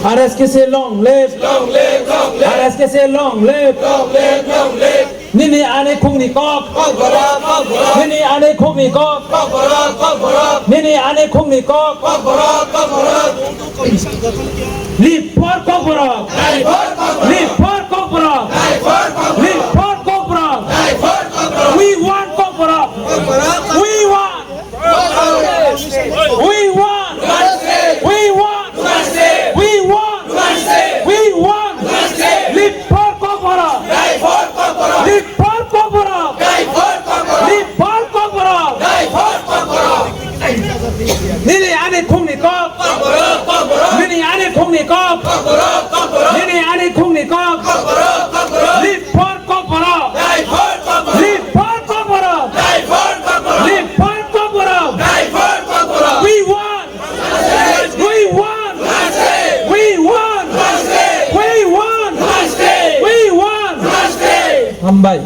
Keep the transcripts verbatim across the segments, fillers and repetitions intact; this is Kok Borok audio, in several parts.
R S K C long live. Long live, long live. R S K C long live. Long live, long live. Nini ani khungni kok. Kok borok, kok borok. Nini ani khungni kok. Kok borok, kok borok. Nini ani khungni kok. Kok borok, kok borok. Live for Kokborok. Die for Kokborok. Live for Kokborok. Die for Kokborok. Live for Kokborok. Die for Kokborok. We want Kokborok. Kokborok. We want. We want. We want. We want. We want. Live for Kokborok. Die for Kokborok. Live for Kokborok. Die for Kokborok. Live for Kokborok. Die for Kokborok. Nini ani khungni kok. Kokborok, Kokborok. Nini ani khungni kok. Kokborok, Kokborok. Nini ani khungni kok. Kokborok, Kokborok. Live for Kokborok. Die for Kokborok. Live for Kokborok. Die for Kokborok. Live for Kokborok. Die for Kokborok. We want. We want. We want. We want. We want. Hambai.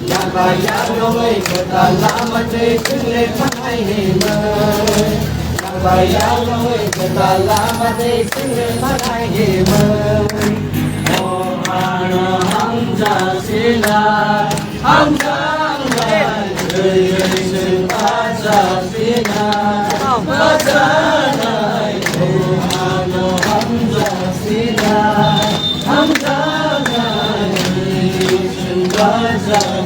Nabaya rongoi kwtal lama tei chwngle thangnai himwi. Nabaya rongoi kwtal lama tei chwngle thangnai himwi. O ano hamjak sina, hamjaknai twi chwng bachak sina, bachaknai. O ano hamjak sina, hamjaknai twi chwng bachak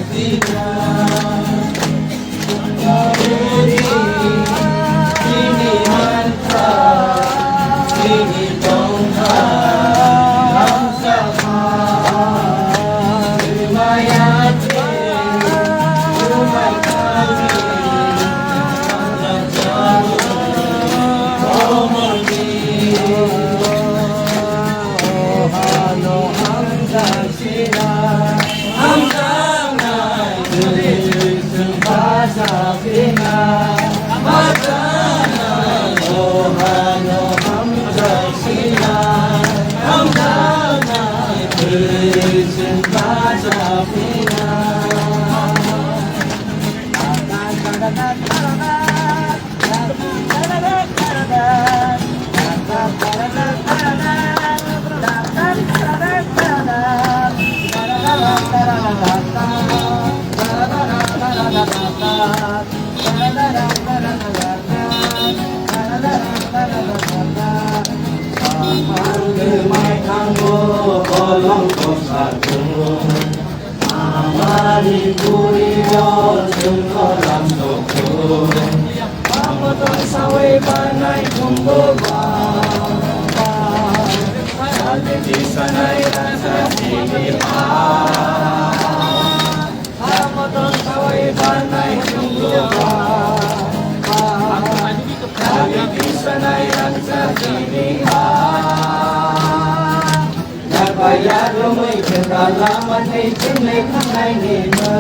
Amani puri o chwngno lam dokho. Amo tong sawi banai thumbo ba. Salti sanai rasa sini ba. Amo tong sawi banai thumbo ba. Salti sanai rasa sini ba. Nabaya rongoi kwtal lama tei chwngle thangnai himwi.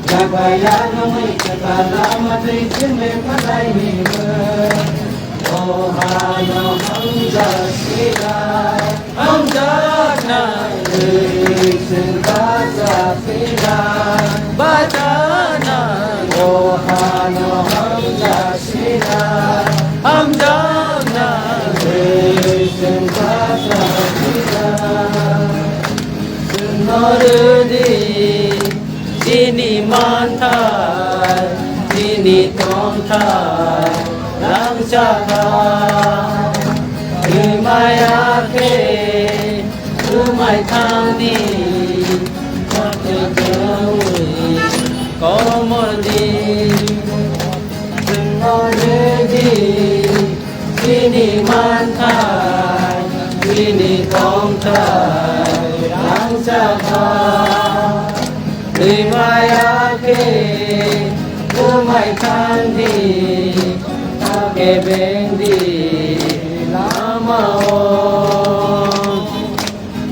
Nabaya rongoi kwtal lama tei chwngle thangnai himwi. Hano hamjaksinai, hamjaknai, chwng bachapsinai, bachanai. O hano hamjaksinai, hamjaknai, chwng bachapsinai. Chwngno rwdi chini manthai, chini tongthai, rangchakha. Rwmaya khe rwmai thangdi, kothai kwrwi komordi. Chwngno rwdi chini manthai, chini tongthai, rangchakha. Rwmaya khe rwmai thangdi, hakhe bengdi lamao.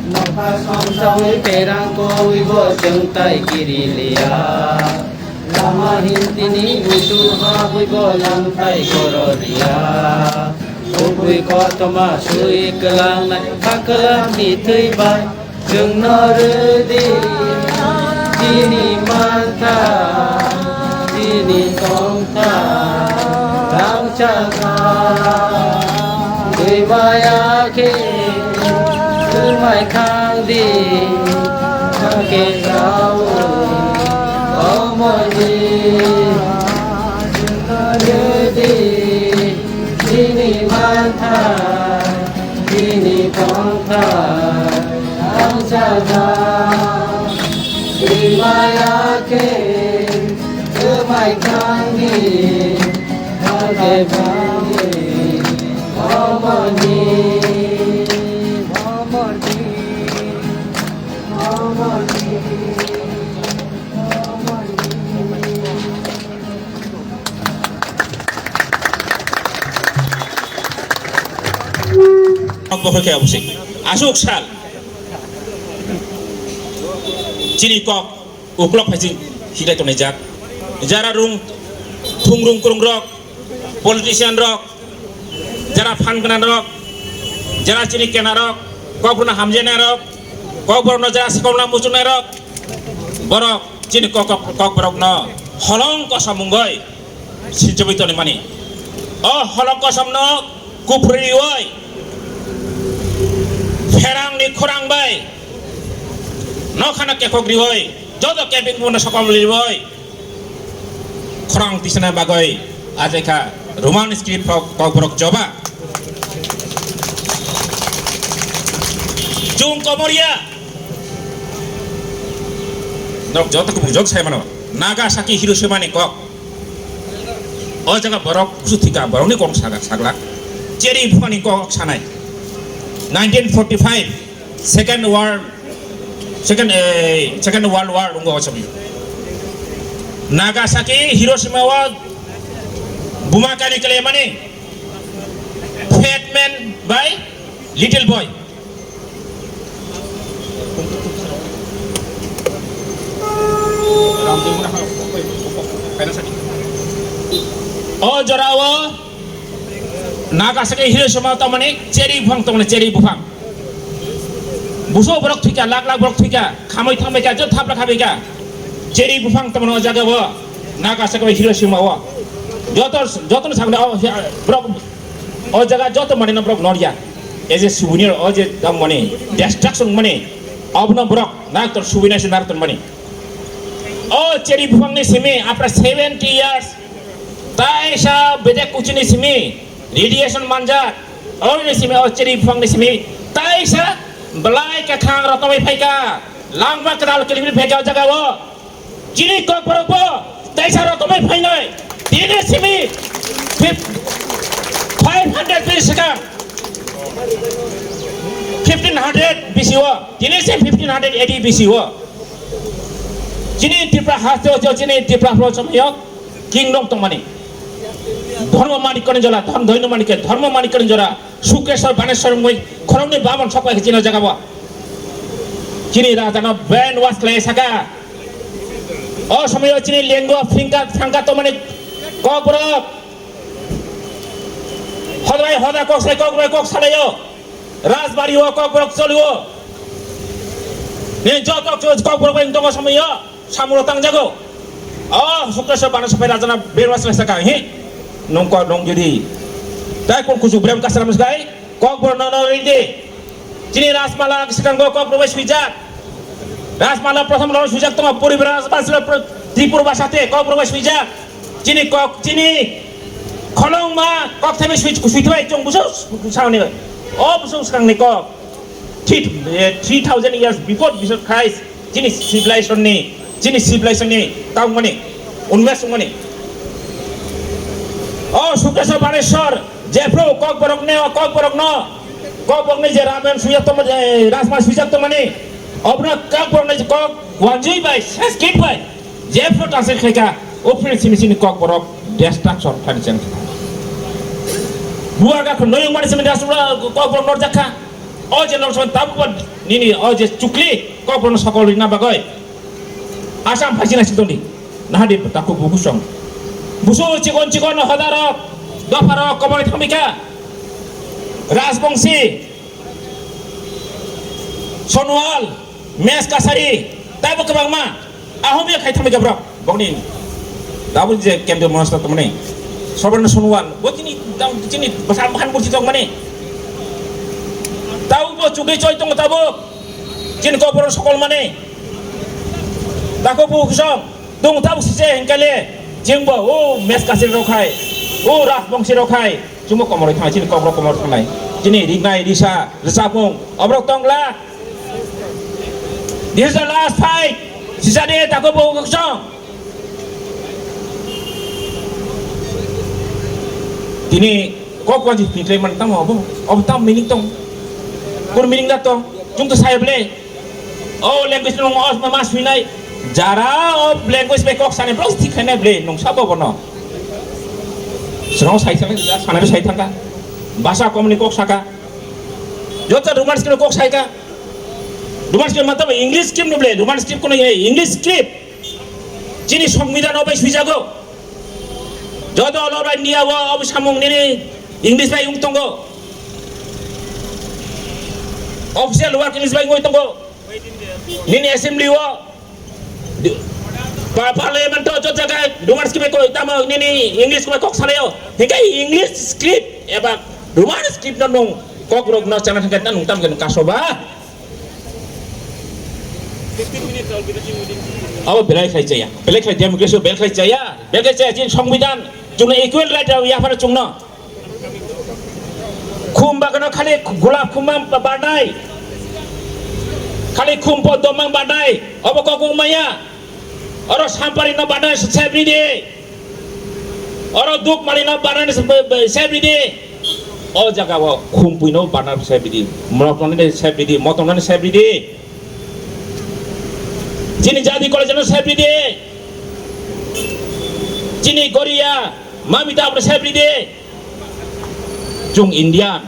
Nokha somsawi perang kowi bo chwng tai kiri liya. Lama hintini busu habwi bo lamtai koro liya. Kubui kothoma sui kwlangnai, hakla mitwi bai. Chwngno rwdi chini mantha, chini tongtha, rangchakha. Twi maya khe, twi mai thangdi, thangkhe jaui, omoni. Chwngno rwdi chini mantha, chini tongtha, rangchakha. Twi maya khe, twi mai thangdi, thangkhe jaui, omoni. Kok bokhok khe obosik. Aswk sal. Chini kok uklok phaising hiklai tongnai jak. Jara rung, thung rung krung rok, politician rok, jara phan gwnang rok, jara chini kena rok, kok bono hamjana rok, kok bono jara sikolna muchungnai rok, borok chini kok, kok, kok borok no holong kosom wngoi sinchobwi tongmani. O holong kosom no kupri rioi, pherang ni khorang bai, nokhana kekhok rioi, joto kebeng bono sokom rioi. Khorang tisana bagwi ajaikha Roman script rok kokborok joba. Chwng Komoria. Nok joto kubuk jok sai mano. Nagasaki Hiroshima ni kok. O jaga borok kusu thika, borok ni kok saga, sagla. Cherry buphang ni kok sanai. Nineteen forty-five. Second World, Second, eh, Second World War wngkha o somoi. Nagasaki, Hiroshima o buma kani kalaimani Fat Man by Little Boy. O jorao Nagasaki Hiroshima tongmani cherry buphang tongmani, cherry buphang. Buso borok thwikha, lak lak borok thwikha, khamwi thangbaikha, joto thapla khabaikha. Cherry buphang tongmani o jaga o, Nagasaki bai Hiroshima o. Joto, jotono sakni o, borok, o jaga joto manwino borok norya. As a souvenir, o je tongmani, destruction mani, abono borok narwktor souvenir se narwktor mani. O cherry buphangni simi, after seventy years, taisa bedek kuchini simi, radiation manjak, oro ni simi o cherry buphang ni simi taisa belai kwkhwrang rotongwi phaikha, langma kwtal kilimwi phaikha o jaga o. Chini kokborok bo taisa rotongwi phainai. Tini simi fif-, five hundred bisi swkang, fifteen hundred bisi o, tini se fifteen hundred eighty bisi o. Chini Tripura haste o, chini Tripura pro somyo. King rok tongmani. Dharma Manikya ni jora, Dharma Dhoino Manikya, Dharma Manikya ni jora, Sukeswar, Baneswar wngwi khoroknwi bamon sok bai khe chini o jaga bo. Chini raja no brain wash khlai saka. O somoyo chini lengo phingka thangka tongmani kokborok. Hodai hoda kok sai kok bai kok salaio. Rajbari o kok borok cholio. Ni joto kok borok bai tongo samulo tangjago. O Sukreswar bana sapai rajana berwa sila saka hi. Nungko nung jodi. Tai kun kuju brem kasara musgai. Kok borok no no ridi. Chini Rajmala swkango kok borok bai swijak. Rajmala prothom loro swijak tongo puri Rajmala Tripur basate kok borok bai swijak. Chini kok, chini kholongma kok thaibai sui, sui thaibai chwng buso swkangni. O buso swkangni kok. Three, eh, three thousand years before Jesus Christ, chini civilization ni, chini civilization ni tangmani, unmes wngmani. O Sukeswar Baneshwar, jephru kok borok ne, o kok borok no, kok borok ni je Ramayana sujak tongma, eh, Rajma sujak tongmani, obno kok borok ni je kok wanjui bai, Sanskrit bai. Jephru translate khlaikha, o phru simi sini kok borok destruction khlaini cheng. Buar ga khun noyung mani simi destruction kok borok norjakha. O je norjakha tabuk nini o je chukli kok borok sokol rina bagoi. Asam phaisina sitoni. Nahadi taku bukusong. Busu chikon chikon hodarok, dofarok, komoi thamika. Rajbongsi, Sonwal, Mes Kasari, taibo kwbangma. Ahom ya khai thamika borok. Bokni. Tabuk je kendriya monaster tongmani. Sobrang Sonwal. Bo chini, tam, chini, basa bahan burti tongmani. Tabuk bo chukri choi tongo tabuk. Chini kok borok sokol mani. Taku bukusong. Tung tabuk sise hingkale. Jingbo, o Mes Kasari rok hai. O Rajbongsi rok hai. Chumbo komoroi thangnai, chini kokrok komoroi thangnai. Chini rinai, risa, rwchapmung, oborok tongla. This is the last fight. Sisa de tako bo kosong. Tini kok wanji pintlai man tamo obo. Obo tam meaning tong. Kur meaning da tong. Chung to sai ble. O language nung os ma mas winai. Jara o language be kok sani bro thik khainai ble nung sabo bono. Srong sai thangka, sana sai thangka. Basa komni kok saka. Jota Roman script kok saika. Roman script matlab English script no ble, Roman script kono ye English script. Chini songbidan obai suijago. Joto olo bai niya o obo samung nini English bai ung tongo. Official work English bai ung tongo. Nini assembly o, pa-, parliament o jot jaga Roman script ko tamo nini English ko kok salayo. Hikai English script eba Roman script no nung kok rok no chana hikai nung tam kan kasoba. Abo belai khai chaya. Belai khai democracy belai khai chaya. Belai khai chaya chin songbidan chungno equal right ya phara chungno. Khum bagano khali gulap khum mang barnai. Khali khum po domang barnai. Obo kok wng maya. Oro sampari no barnai sebri di. Oro duk mali no barnai sebri di. O jaga o khum pui no barnai sebri di. Morok no sebri di. Motom no sebri di. Chini jadi college no sebri di. Chini goria mamita abro sebri di. Chung Indian.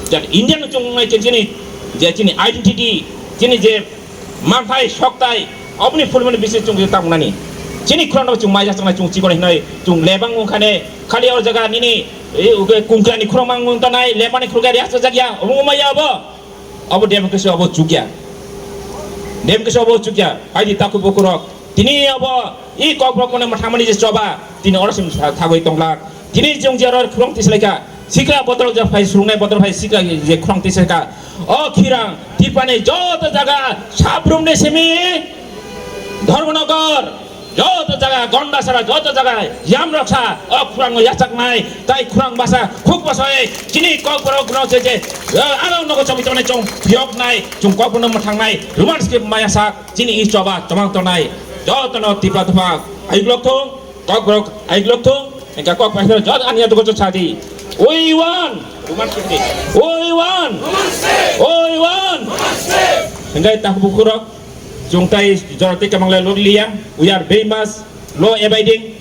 Jat Indian chung nai chini, je chini identity, chini je manthai, soktai, obni fulmani bisi chung je tamo nani. Chini khurang no chung mai jat chung nai chung chikon hinai, chung lebang ungkhane, khali or jaga nini, e, uke kungkrani khurang mang ungtanai, lebani khurang ya sajak ya, omo maya abo. Abo democracy abo chukya. Democracy abo chukya. Aidi taku bokurok. Tini abo i kokborok mane mathamani je choba. Tini oro sim tha-, thagwi tonglak. Tini jong je oro khurang tislaika. Sikra bodol je phai surungnai bodol phai sikra je khurang tislaika. O khirang tipani joto jaga sabrumni simi Dharmanagar. Joto jaga, Gondasara, joto jaga, yamroksa, o khurang no yachaknai, tai khurang basa, khuk basa, chini kokborok no se je, eh, ano nogo chomi tongmani chong phiyoknai, chung kokborok no mwthangnai, Roman script maya sak, chini i choba, tomang tongnai, joto no tipa tupa, aiglok thung, kokborok aiglok thung, engka kok paisa, joto ania dugo chadi. We want, Roman script ni. We want, we want, engkai tak bukurok, Chungtai jorati kamanglai loglia, we are very much law abiding,